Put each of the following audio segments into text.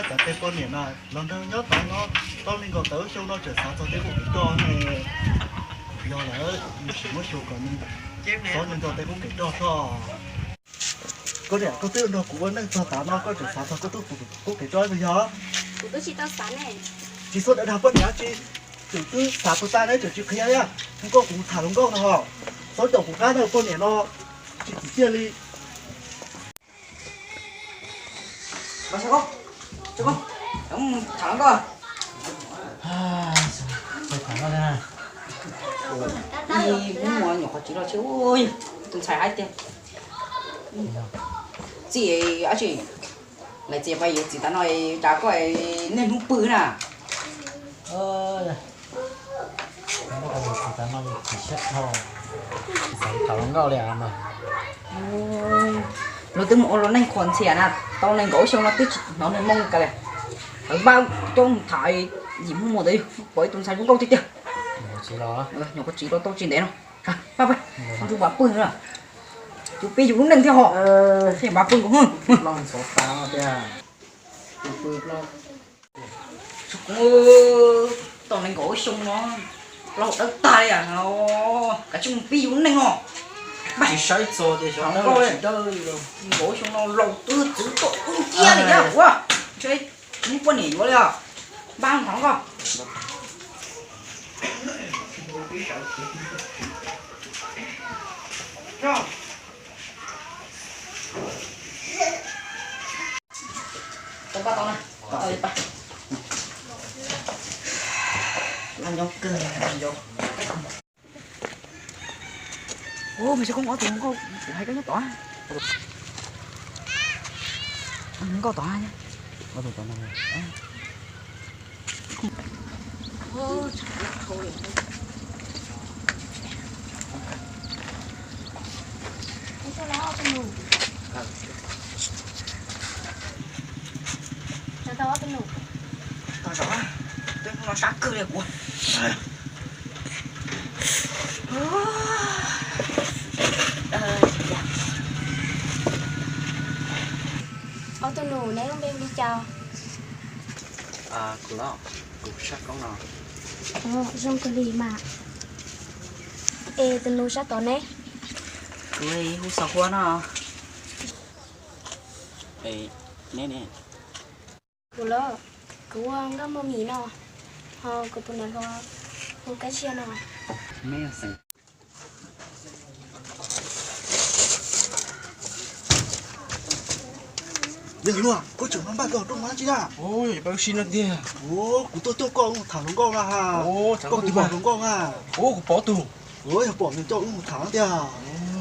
Cov tej poj niam na, los nrog nyob tod no, tau li nkaus tawm xyoo no tseem xav txog tej kub kev roj ne. Yog lawm, nws tsis muab xyuas kom nws txhob nco nco tej kub kev roj tso. Koj niam, koj twb nrog kuv ua neej txog tav no koj tseem xav txog koj tub kub kev roj tus yog? Kuv twb tsis tau xav ne. Tsis txhob dag poj niam dab tsi, tseem twb xav puas tag ne, tseem tsis qhia li. Hu nkauj kuv tham hluas nkauj no ho, txhob caum kuv qab na poj niam no, tsis txim txiaj li. Tham hluas nkauj, ib hnub nyuam qhuav tsis los tsis ua, tus ntxhais hais tias txij dab tsi, lais txiv pais yuav txiv tas no, cas koj niaj hnub pw na. Tham hluas nkauj li mas. Luag twb mus ua luag neej qhuas ntxhias na, tau nees nkaum xyoo no twb tsis hnov nws moo li cas li. Lawv npaj coj mus tham yim mus ntawd pom ib tus ntxhais zoo nkauj tiag tiag. Nyuam qhuav tsis los tau tsis ntev no. Pab pab, ntsug npav pw no. Tus pib yus lub neej thiab ho. Thiaj npav pw nkaus. Tau nees nkaum xyoo no, plaub hau dawb tag li, kav tsij mus pib yus lub neej os. Tsis saib txog tias xyov dawb tsis dawb li. Nees nkaum xyoo no laus twb txwv tuaj ub nciab li thiab ua. Ntshe tsis muaj poj niam yuav li os. Npaj mus tham hluas nkauj. Ua, mas saib koj ob tug hluas nkauj kuv hais koj nyob tod. Hluas nkauj tod. Tau zaum, twb hnub no sab kawg li kuv. Ob tug nus, neb lub npe li cas? Kuv los, kuv Sab Koob no. Zoo kawg li mas. Es tus nus sab tod ne? Kuv hu Xos Hua no. Es neb ne? Kuv los, kuv ua nkauj muag mis no, ho kuv tus niam hluas hu Kab Sia no. Yawg hluas, koj tseem npaj npaj koj rooj mab tsi na? Ua, kuv tuaj coj koj mus tham hluas nkauj na ha. Koj puas pom hluas nkauj na? Ua, kuv pom tus. Ua, yog pom nws coj wb mus tham tiag.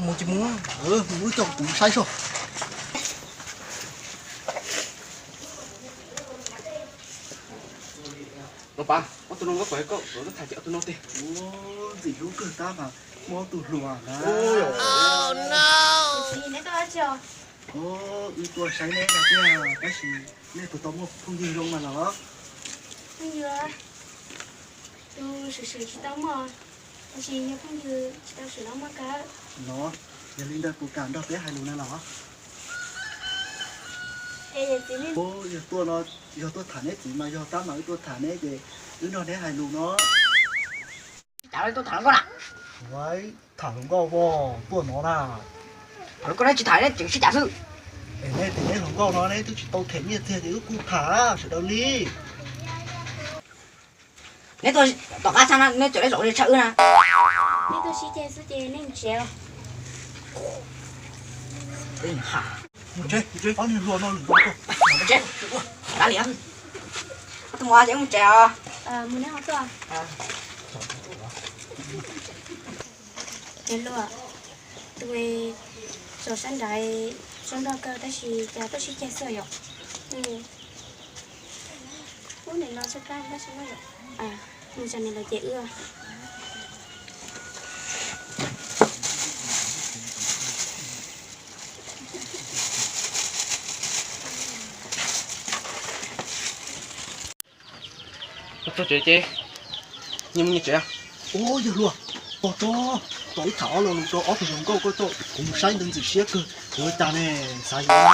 Mus tsis mus? Mus wb coj kuv saib soj. Los pas, ob tug no koj, koj tham ces ob tug no tiag. Ntxim hlub kawg tab mas muaj ob tug hluas na. Neb tuaj dab tsi os? Wb tuaj saib neb tiag, tab sis nej puas tau muaj phooj ywg zoo mas los? Phooj ywg, tus swm swm tsis tau muaj, tab sis yog phooj ywg tsis tau swm los muaj kawg. No, yog li ntawd puas kam nrog peb hais lus na los? Yog tuaj no, yog tuaj tham neb txiv mas yog tab mas wb tuaj tham neb ces wb nrog neb hais lus no. Cas tuaj tham hluas nkauj na? Tham hluas nkauj tuaj no na. Koj neb tsis tham neb tseem sib cav xwb. Es neb tias neb hluas nkauj no neb twb tsis tau them nyiaj txiag ces wb kuj tham sawv daws li. Neb tuaj tom qab txhab na, neb tseem lej zaum li tshaj wb na. Neb tuaj sib ceg xwb ces nej mus tsev. Mus tsev, mus tsev, ob niag hluas no lwm zaus tuaj. Mus tsev, kav liam. Tus mus ces mus tsev os. Mus neb ho tuaj. Niam hluas, tus zaum sab nrad zoo nraug kawg tab sis cas tuaj sib ceg xwb yom. Ub, niam los sab plab tab sis no yom. Mus tsa niam los ces wb. Koj tuaj tsev ces nyias mus nyias tsev. Ub, yawg hluas, pog tso. Tau ib tham ob lo lus rau ob tug hluas nkauj koj coj kuv mus saib ntawd ntxim siab kawg, yuav ua cas ne? Xav yuav.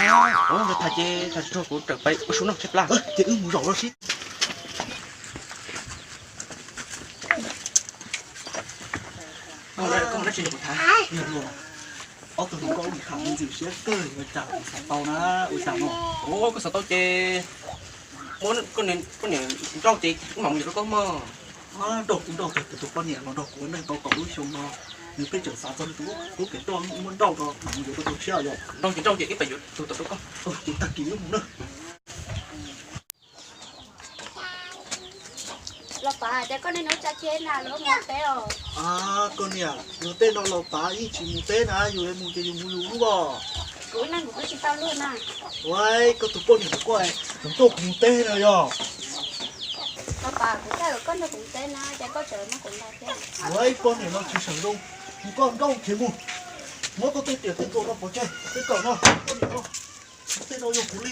Ua no tham ces tham tsis raug kuv rawm pais ua su noj tshaib plab. Ces wb mus zaum los sib. Ob tug hluas nkauj wb tham ntxim siab kawg, yuav ua cas kuv xav tau na, ua cas no? Ua koj xav tau ces muab koj niam nrauj ces wb mam mus yuav rau koj mog. Nrauj kuv nrauj tiag, kuv tus poj niam los nrog kuv ua neej tau kaum lub xyoo no, nws pheej tseem xav txog nws tus tub kev tuaj, muab nrauj rau mam mus yuav rau tau tshiab yom. Nrauj ces nrauj ces wb pais yuav tus tom rau koj. Ces tag kis wb mus na. Los pav, ces koj niaj hnub tsa cheb na, luag mus teb os. Koj niam, luag tej no los pav yeej tsis mus teb na, yus mus ces yus mus yus lub os. Kuv neej kuv twb tsis tau luag na. Ua, koj tus poj niam ntawd koj, tus tuaj kuv mus teb na yog. Los pav, kuv txhaj kom koj nrog kuv mus teb na, ces koj tseem muab kuv ntaus thiab. Ua, poj niam no tsis sawv zoo, kuv koj nrauj khiav mus. Muab koj tej tiam tej txuas no pov tseg, tej kawm no, poj niam no. Tej no yog kuv li,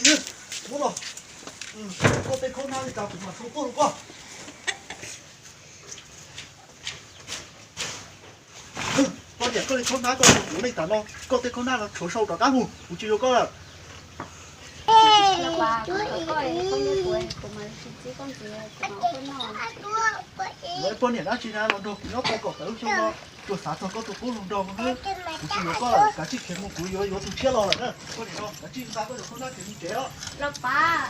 muab los. Koj tej khaub nab li cas kuv mam sau tuaj rau koj. Koj niam, koj li khaub nab koj yuav kuv neej tas no, koj tej khaub nab no tshuav sau rov qab mus, kuv tsis yuav koj lawm. Poj niam dab tsi na los nrog kuv nyob tau kaum tawm lub xyoo no, tsuas xav txog koj tus qub hluas nraug no xwb, kuv tsis yuav koj lawm, kav tsij khiav mus, kuv yuav yuav tus tshiab los lawm na. Poj niam no kav tsij nqa koj cov khaub nab khiav mus tsev os. Los pav.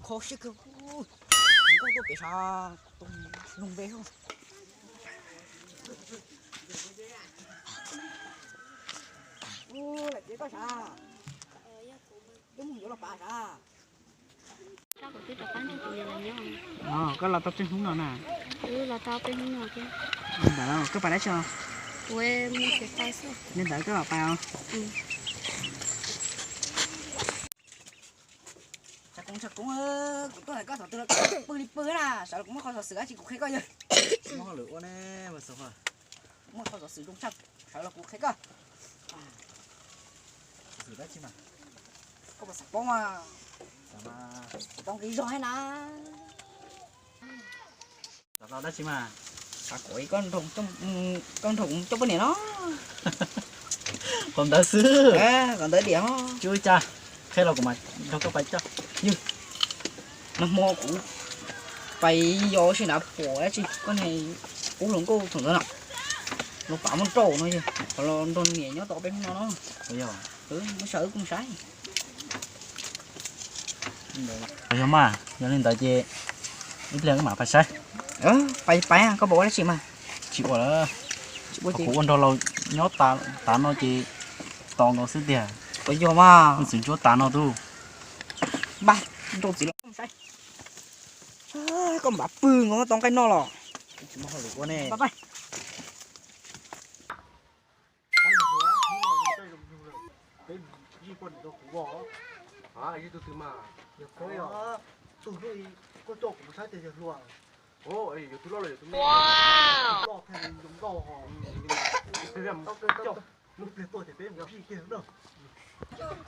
Kho siab kawg, nkauj tuaj pem sav, nug npe. Lam txiv koj sav, twb mus yuav los pav sav. Koj los tau tsawg hnub no na? Los tau peb hnub no thiab. Li ntawd koj pais dab tsi? Kuv mus txiav taws xwb. Li ntawd koj mam pais os. Tshav koob, tshav koob, kuv tuaj hais koj thaum twg los koj pw li pw na, sawv los kuv muaj qhov xov xwm dab tsi kuv qhia koj yog. Muaj hauj lwm ua ne, muaj qhov xov xwm zoo tshaj, sawv los kuv qhia koj. Xov xwm dab tsi mas? Koj puas xav paub mas? Xav mas. Tau nqi zog thiab na. Xav tau dab tsi mas? Xav kom koj nrog, koj nrog kuv coj poj niam no. Qhov ntawd xwb. Qhov ntawd diam. Tsis ua cas, qhia los kuv mam nrog koj pais coj. Ywg, nag hmo kuv pais yos ua si nrad pom dab tsi koj niag qub hluas nkauj thaum ntawd no, los pav muab nrauj no yog, qhov los nrog niam nyob tau peb hnub no no. Muab saib wb kuj saib. Yog mas, yog li ntawd ces ib pliag wb mam pais saib. Pais pais, koj puas ua dab tsi mas? Tsis ua lawm. Kuv ua nrog laus nyob tas no ces tos nkaus xwb tiag. Puas yog mas? Wb txiv ntsuab tas no tub. Npaj nrauj txiv los saib. Koj npam pw nkaus tau nqaij noj los. Tsis muaj hauj lwm ua ne. Pais. Peb zij poj niam rau kuv os. Yog tus twg mas? Yog koj, yog tus hnub i koj coj kuv mus saib tias yawg hluas. Yog tus loj los yog tus me? Loj thiaj li zoo nkauj ho. Pliag tuaj ces peb mus zij kiag na. Tuaj los.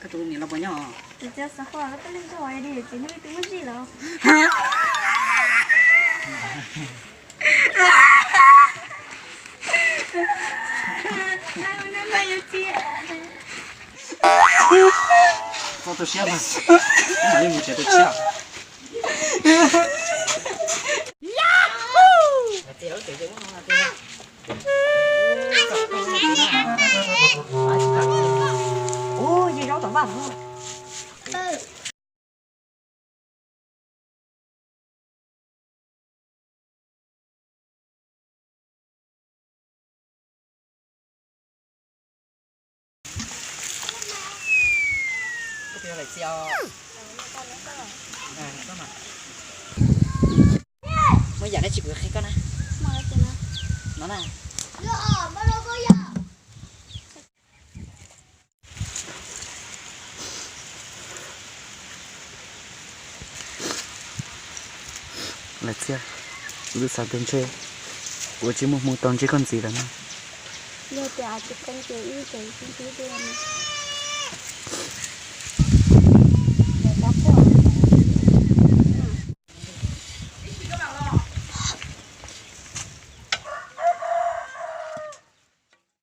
Koj tus niam laus puas nyob? Tus txiv xav khuaj koj tuaj leej tuaj ua di txiv neej twb muab zij lawm. Txhob tu siab mas, wb mam li mus nrhiav tus tshiab. Ub, yig zaub tom vaj. Lawm txiv os. Muaj yam dab tsi kuv qhia koj na. No na. Lawm txiv, kuv twb xav tias ntshe kuv tsis muaj hmoo tau ntsib koj ntxiv lawm na. Yog tias tsis qee ces wb tseem sib ntsib dua.